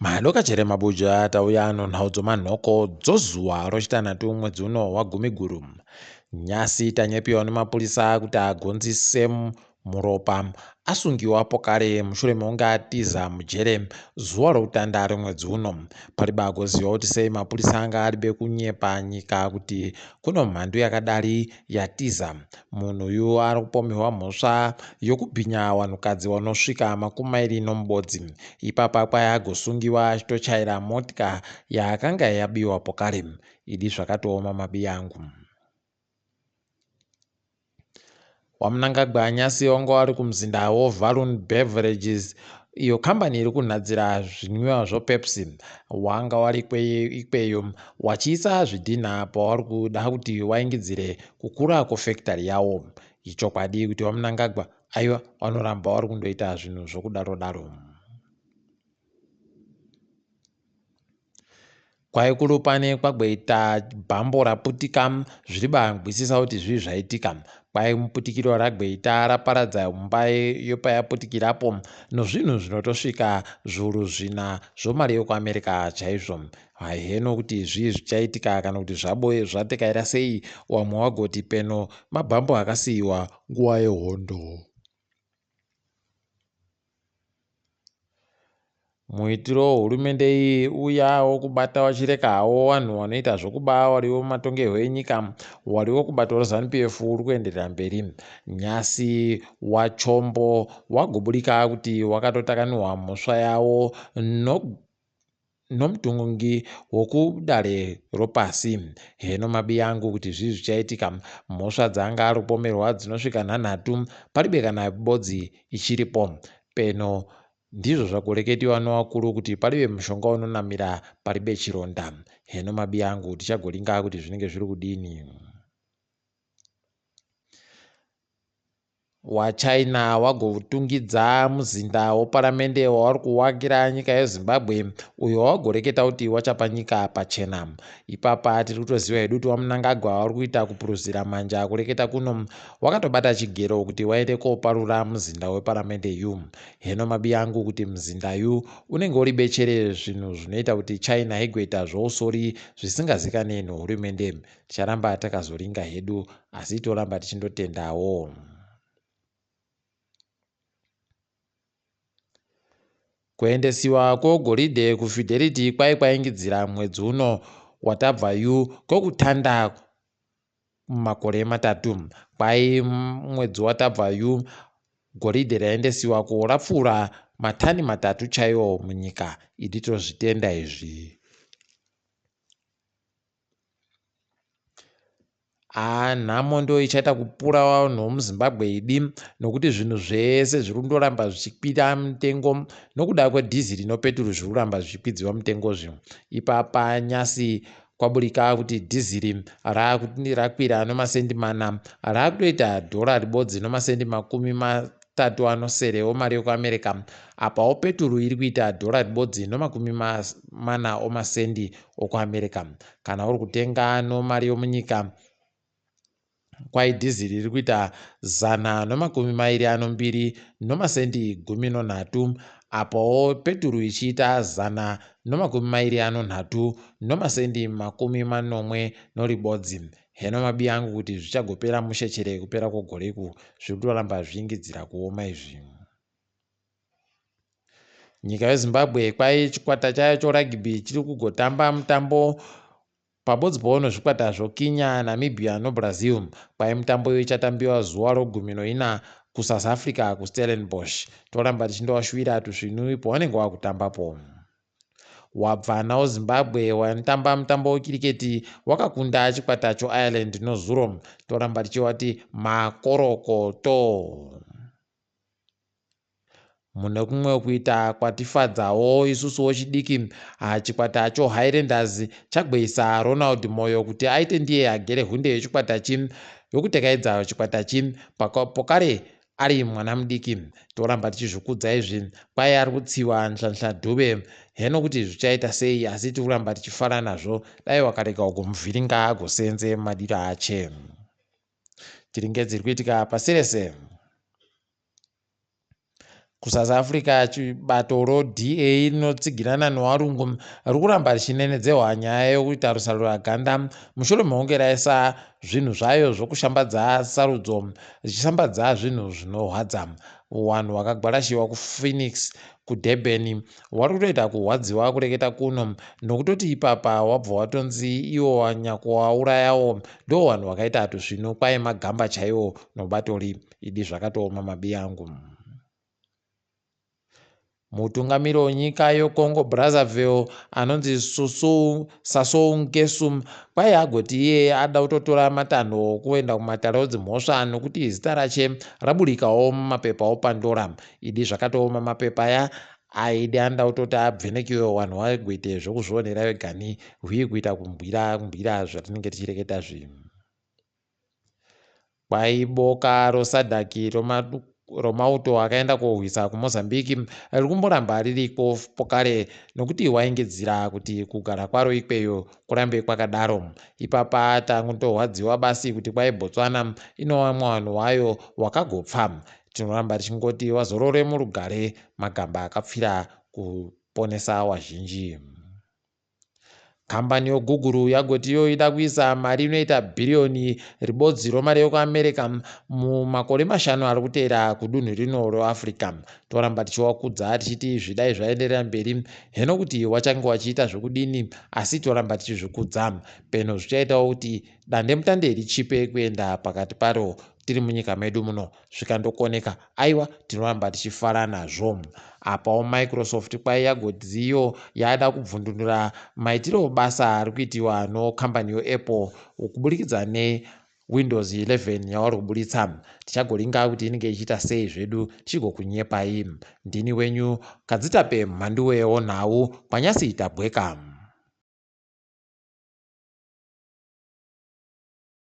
Madoka chere mabuja tauya nonhau dzomanhoko dzozuva rochitanhatu mwedzi uno waGumiguru. Nyasi tanyepiwa nemapurisa kuti agonzise Muropa asungiwa pokare mushure mekunge atiza mujere zuva rokutanda remwedzi uno. Paribe agoziva kuti sei mapurisa anga aribe kunyepa nyika kuti kuno mhandu yakadari yatiza. Munhu uyu ari kupomerwa mhosva yokubhinya wanhukadzi wanosvika makumairi nomubodzi. Ipapa kwai agosungiwa achitochaira motika yaakanga yabiwa pokare. Idi zvakatooma mabiyangu. WaMnangagwa nyasi wanga wari kumuzinda woValun Beverages iyo kambani iri kunhadzira zvinwiwa zvoPepsi. Wanga wari ikweyo wachiisa zvidhinha pawari kuda kuti waingidzire kukura kwefekitari yawo. Ichokwadi kuti waMnangagwa aiwa wanoramba wari kundoita zvinhu zvokudaro daro. Kwaikulupane kwagweita bhambo raputika zviri bangwisisa kuti zvii zvaitika. Kwai muputikiro ragweita raparadza mumba yopayaputikirapo nozvinhu zvinotosvika zviuru zvina zvomari yokuAmerica chaizvo. Haiheno kuti zvii zvichaitika kana kuti zvaboe zvatekaira sei wamwe wagoti peno mabhambo akasiiwa nguva yehondo. Muitiro wehurumende iyi uya wokubata wachireka hawo vanhu vanoita zvokuba wariwo mumatongerwo enyika wariwo kubato reZanu PF uri kuenderera mberi. Nyasi waChombo wagoburika kuti wakatotakanurwa mhosva yawo no nomutongi wokudare ropasi. Heno mabiyangu kuti zvii zvichaitika. Mhosva dzaanga ari kupomerwa dzinosvika nhanhatu paribe kana bodzi ichiripo. Peno ndizvo zvagoreketiwa nowakuru kuti paribe mushonga unonamira paribe chironda. Heno mabiyangu tichagoringa kuti zvinenge zviri kudini. WaChina wagotungidza muzinda woparamende wavari kuwakira nyika yeZimbabwe uyo wawagoreketa kuti wachapa nyika pachena. Ipapa tiri kutoziva hedu kuti waMnangagwa wari kuita kupuruzira manja kureketa kuno wakatobata chigero kuti waende koparura muzinda weparamende yu. Heno mabiyangu kuti muzinda yu unenge uri bechere zvinhu zvinoita kuti China igoita zvousori zvisingazikane nehurumende. Ticharamba takazoringa hedu asi toramba tichindotendawo. Kuendesiwa kwogoridhe kuFidelity kwai kwaingidzira mwedzi uno watabva yu kwokutanda mumakore matatu. Kwai mwedzi watabva yu goridhe raendesiwako rapfuura matani matatu chaiwo munyika. Idi tozvitenda izvi. Haa nhamo ndo ichaita kupura vanhu vemuZimbabwe idi nokuti zvinhu zvese zviri kundoramba zvichikwira mutengo nokuda kwedhiziri nopeturu zviri kuramba zvichikwidziwa mutengo zvi ipapa nyasi kwaburika kuti dhiziri rakwira nomasendi mana rakutoita dhora ribodzi nomasendi makumi matatu anosere omari yokuAmerica apawo peturu iri kuita dhora ribodzi nomakumi mana omasendi okuAmerica Kana uri kutenga nomari yomunyika kwai dhiziri iri kuita zana nomakumi mairi anombiri nomasendi gumi nonhatu apowo peturu ichiita zana nomakumi mairi anonhatu nomasendi makumi manomwe noribodzi. Heno mabi angu kuti zvichagopera mushe chere kupera kwogore iku zviri kutoramba zviingidzira kuoma izvi. Nyika yeZimbabwe kwai chikwata chayo chorugby chiri kugotamba mutambo pabodzi poono zvikwata zvoKenya, Namibia noBrazil. Kwai mutambo iyo ichatambiwa zuva rogumi noina kuSouth Africa kuStellenbosch. Toramba tichindovashuwira tusvinu pawanenge wakutambapo. Wabva nawo Zimbabwe wanotamba mutambo wekiriketi wakakunda chikwata choIreland nozuro. Toramba tichivati makorokoto. Mune kumwe kuita kwatifadzawo isusu wechidiki, ah, chikwata choHighlanders chagweisa Ronald Moyo kuti aite ndiye agere hunde yechikwata chi yokutekaidza chikwata chi pokare ari mwana mudiki. Toramba tichizvikudza izvi, kwai ari kutsiwa Nhlanhla Dube heno kuti zvichaita sei asi tiri kuramba tichifara nazvo. Dai wakarega ugomuvhiringa agosenze madiro ache. Tiringe dziri kuitika pasi rese. KuSouth Africa chibato roDA rinotsigirana nevarungu riri kuramba richinenedzewa nyaya yokuita rusaruraganda mushure mekunge raisa zvinhu zvayo zvokushambadza sarudzo richishambadza zvinhu zvinorwadza. Vanhu vakagwarashiwa kuPhoenix kuDurban vari kutoita kurwadziwa kureketa kuno nokutoti ipapa wabva watonzi iwo nyakuwaurayawo ndo vanhu vakaita tusvinu kwai magamba chaiwo nobatori idi zvakatooma mabi angu. Mutungamiri wenyika yeCongo Brazzaville anonzi Sassou Nguesso kwai agoti iye ada kutotora matanho okuenda kumatare edzimhosva nokuti zita rache raburikawo mumapepa oPandora. Idi zvakatooma mapepa aya aidi anoda kutoti abvenekiwe vanhu vagoite zvokuzvionera vegani huye kuita kumbwira kumbwira zvatinenge tichireketa zvinhu. Kwai boka roSADC romauto akaenda kohwisa kuMozambique riri kumboramba ririko pokare nokuti waingidzira kuti kugara kwaro ikweyo kurambe kwakadaro. Ipapa tangotorwadziwa basi kuti kwai Botswana inova mwanhu wayo wakagopfa. Tinoramba tichingoti wazorore murugare magamba akapfira kuponesa wazhinji. Kambani yoGoogle yagoti iyo ida kuisa mari inoita bhiriyoni ribodzi romari yekuAmerica mumakore 5 ari kuteera kudunhu rino reAfrica. Toramba tichiwakudza tichiti zvidai zvaenderera mberi heno kuti wachange wachiita zvekudini, asi toramba tichizvikudza. Peno zvichaitawo kuti dandemutande richipe kuenda pakati paro tiri munyika medu muno zvikandokoneka, aiwa tinoramba tichifara nazvo. Apawo Microsoft kwai yagodzi iyo yaada kubvundunura maitiro basa ari kuitiwa nokambani yoApple kuburikidza neWindows 11 yavari kuburitsa. Tichagoringa kuti inenge ichiita sei zvedu tichigokunyepai. Ndini wenyu Kadzitape Mhanduwe wonhau kwanyasi tabweka.